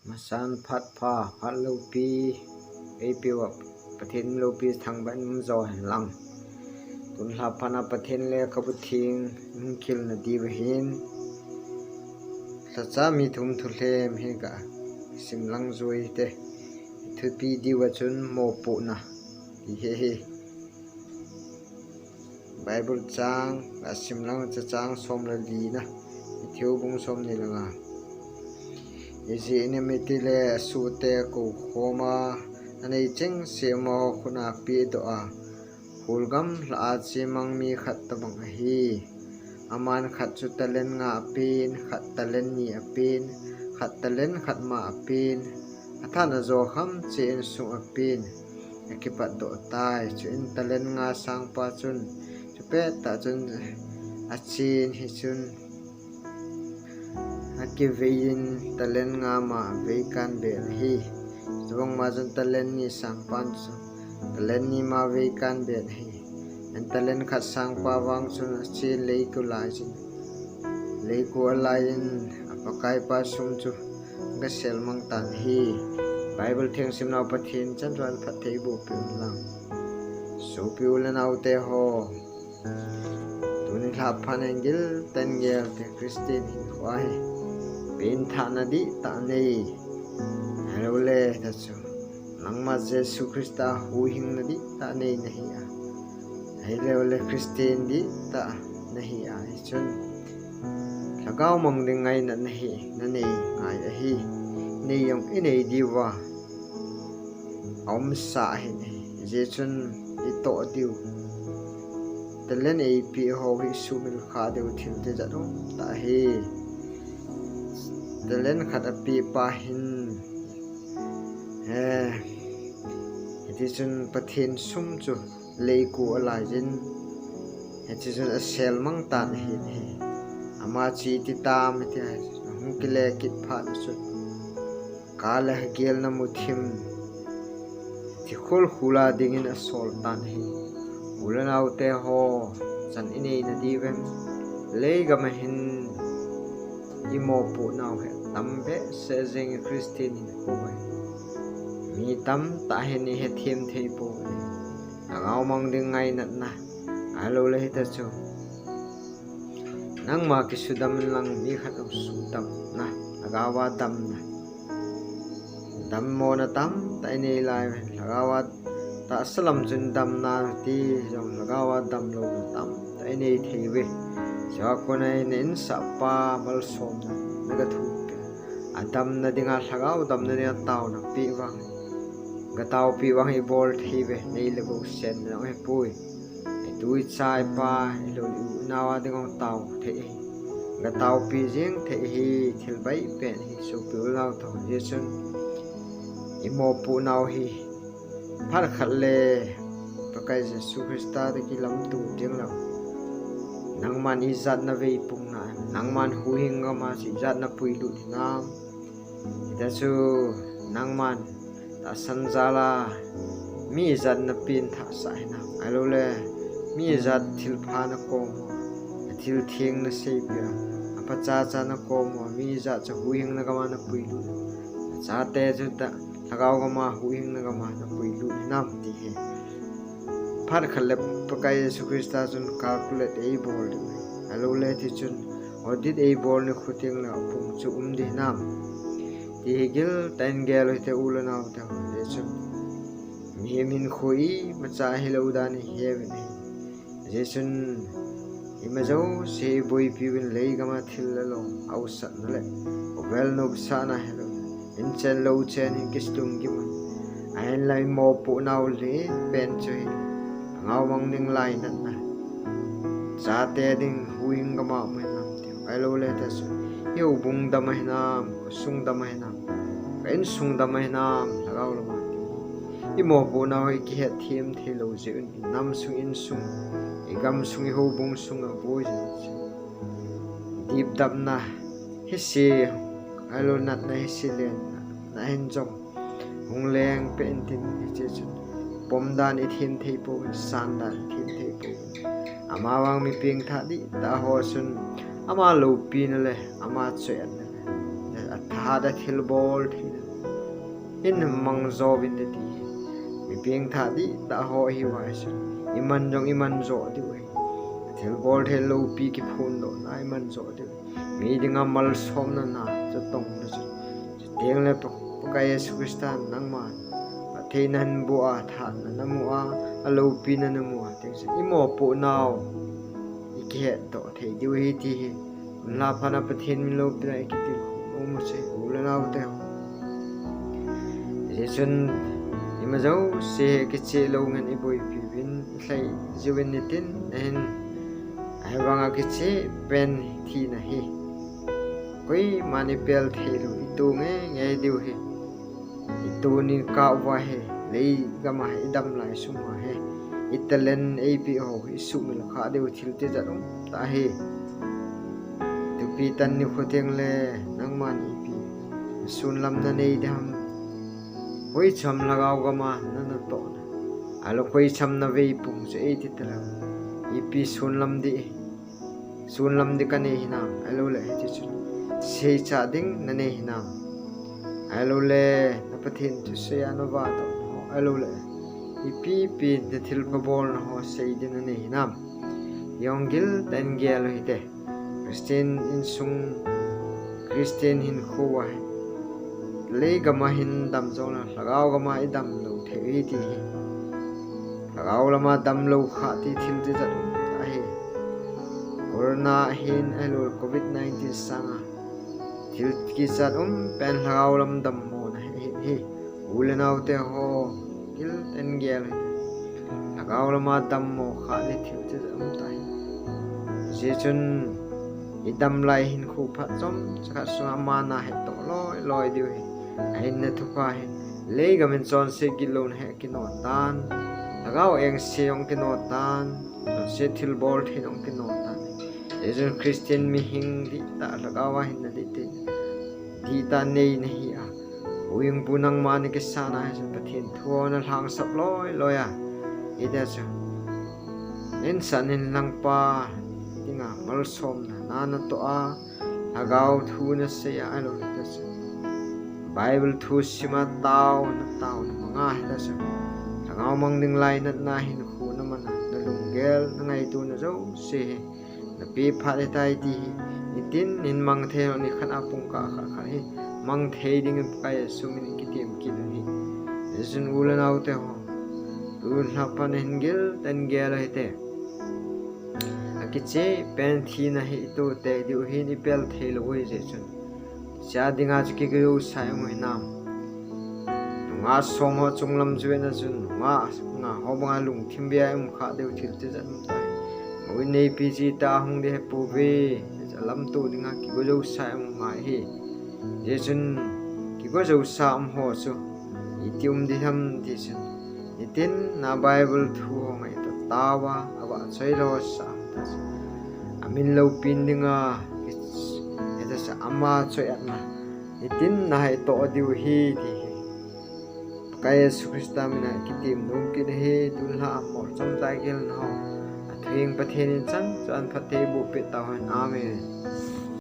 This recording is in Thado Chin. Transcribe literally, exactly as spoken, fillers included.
Masan phat pha, phat loupi, eipeuva Pathen loupi thangvah in um jo hen lang. Tun lha phat na Pathen lekhabu theng hung khelna diuva hin, lhacha mi thum thulhem hi ga sim lang jui te. Thupi diuva chun mopohna ti hi hi. Bible chang ga sim lang, chachang som le li na, Matthew bung som ni le nga. Ijeh inem itile asohte kou khom a, anei chengse amaho khut a pedoh a, khul gamla a chemang mi khat tobang ahi. Aman khat chu talent nga apen, khat talent ni apen, khat talent khat ma apen, athat ajo kham cheh in sum apen, akipatdoh tai. Chuin talent nga sangpa chun, chupettah chun achen hi chun akivei in talent nga ma avei kanbe in ahi. Chubang ma chun talent ni sangpan chu talent ni ma avei kanbe in ahi. An talent khat sangpa vang chun achen leikou lai chun, leikou alai in apakaipa sum chu aga sel mang tan ahi. Bible theng simnau Pathen chan chuan phatthei boh peh un lang. Sopi u le naute ho, tuni lha phat na giltah in gel te Christian hinkho hi pengthahna dihtah nei. Ahilou le ta chu nangma Jesu Christa huhhingna dihtah nei nahi a, ahilou le Christian dihtah nahi a, hichun lhagao mang ding ngainatna hi nanei ngai ahi. Nei jong inei diuva aumsa ahin ahi. Hijeh chun itoh diu, talent eipeh ho hi sumil kha diu thil tijat umtah ahi. Talent khat apeh pa hin, he, hiti chun Pathen sum chu leikou alai in, hiti chun asel mang tan ahin ahi. Ama chu iti tam iti a, ahung kile kit phat na chun, ka le gelna muthim, ti khul khul a dingin asol tan ahi. U le naute ho, chan inei na diuvem? Leigam a hin imopohnau hi atam behseh jenge Christian hinkho hi. Mi tamtah hin ihethem thei pouve. Lhagao mang ding ngainatna, ahilou le hita chu nangma kisudam in lang mi khat jong sudamna, lhagao a damna. Dammona tamtah inei lai uve. Lhagao a tahsa lam chun damna ti jong lhagao a damlouna tamtah inei thei uve. Chua kona in na insahpa malsomna naga thum peh a, adamna dinga, lhagao damna dinga taona peh vang, ga taopi vang ibol thei uve, nei le gou senna jong ahipoi. Itu icha ipa, ilou le iu inao a ding jong tao thei ahi. Ga taopi jeng thei ahi, thil baipen ahi, sopi u le nao te ho. Hijeh chun imopohnau hi phat khat le Pakai Jesu Christa toh kilamto ding lou. Nangman ijat na veipung na, nangman huhhing gam a chu ijat na puilut hinam? Hita chu nangman tahsan jal a mi ijat na pengthahsah hinam? Ahilou le mi ijat thilpha na kom u, thil theng na seipeh a, aphacha cha na kom u, mi ijat chu huhhingna gam a na puilut, nachate chu ta lhagao gam a, huhhingna gam a na puilut hinam ti hi phat khat le Pakai Jesu Christa chun calculate eibol ding ahi. Ahilou le ti chun audit eibol nikho teng le apung chu um ding hinam? Ti hi giltah in gel u hite u le nao te ho. Hijeh chun mihem hinkho imacha hilou dan iheuvin ahi. Hijeh chun ima jouse iboipi uvin, leigam a thil le lo hausatna le khovel nopsahna hilou, inchen louchen in kisunggim un. Ahinla imopohnau lenpen chu hi lhagao mang ding lainatna, chate ding huhhing gam a um hinam ti, ahilou le ta chu ihoubung dam ahinam, khosung dam ahinam, ka insung dam ahinam, lhagao lam a ti. Imopohnau hi kihetthem theilou jeh un, inam sung, insung, igamsung, ihoubung sung a boi jeh chun dipdamna hise, ahilou natna hise lenna, na hin jong hung leng peh intin, hiche chun pomdan ithem thei pouvin, sandan ithem thei pouvin. Amavang mi pengthah dihtah ho chun ama loupina le ama choiatna le atha Ada thilbol theina in mang jo vin te ti hi. Mi pengthah dihtah ho hi vai sun. Iman jong iman jo diu hi. Thilbol thei loupi kiphondohna iman jo diu. Mi dinga malsomna na chatongna chu. Chuteng le Pakai Jesu Christa nangma Pathen nahin bua, thahatna namu a, aloupina namu a, teng se imopoh nau ikihetdoh thei diu hi ti hi. Lha phat a Pathen min loupina ikitilkhou nom u chu u le nao te ho. Hijeh chun ima jouse hi kicheh lou ngen iboipi uvin, ilhai jiuvin nitin, ahin ahivanga kicheh pen thina hi koiman ipel thei lou, itu nge nge diu hi. Itu nikah uva hi, leigam a hi idam lai sung uva hi, italent eipeh ho hi isumil kha diu thil tijat um tah hi. Tupi tan nikho teng le nangman ipi sonlam nanei ding ham. Koi cham lhagao gam a nanatohna. Ahilou koi cham naveipung chu eiti talou. Ipi sonlam ding. Sonlam ding kanei hinam, ahilou le hiti chun seicha ding nanei hinam, ahilou le na Pathen thusei a navatoh ho, ahilou le ipi ipi na thilpha bolna ho sei ding nanei hinam. Jong giltah in gel u hite. Christian insung, Christian hinkho a hi, leigam a hin dam jongle lhagao gam a idam lou thei u hi ti hi. Lhagao lam a damlou kha ti thil tijat um tah hi. Corona ahin ahilou le covid nineteen sanga thil kichat um pen lhagao lam dammona hi, hi, hi. U le nao te ho, giltah in gel u hite. Lhagao lam a dammo kha ti thil tijat um tah hi. Hijeh chun idam lai hinkho phat chomcha khat sunga ama na hettoh loi loi diu hi. Ahinna thupha hi, leigam in chonset gitlouna hi kino tan, lhagao engse jong kino tan, chonset thilbol thei jong kino tan. Hijeh chun Christian mihing dihtah, lhagao a hinna dihtah, dihtah neina hi a, houin bu nangma nakisan a hi chun Pathen thu ho nalhangsap loi loi a, hiti chun insung in lhangpa dinga malsomna na natoh a, lhagao thu nasei a, ahilou le hiti chun Bible thu sim a tao natao na mang a, hiti chun lhagao mang ding lainatna hinkho naman a, nalunggel nangaitona jouse hi napeh phat ahitai ti hi nitin hin mang thei lou, nikhat a pungkah khat khat hi mang thei dingin Pakai Jesu min in kitem kit u hi. Hijeh chun u le nao te ho, tulha phat a hin giltah in gel u hite. Akicheh pen thina hi itute diu hin ipel thei lou u hijeh chun, hiche a dinga chu kigo jousah i um u hinam. Nungah som ho chunglam chu vena chun, nungah nga ho banga lungthim beiya i um kha diu thil tijat um tah hi. Moh in neipi chi ta hung ding ahipouve, hiche lamto dinga kigo jousah i um u ngai hi. Hijeh chun kigo jousah um ho chu iti um ding ham ti chun, nitin a Bible thu ho ngaito tauva, avahchoi lhasam tah chu, amin loupina dinga, hiti chun ama choi-atna nitin nahettoh diu hi ti hi. Pakai Jesu Christa min a kitem nom kit ahi. Tulha a molchom tah a gelna ho, athuheng Pathen in chan chun phatthei boh peh tauhen. Amen.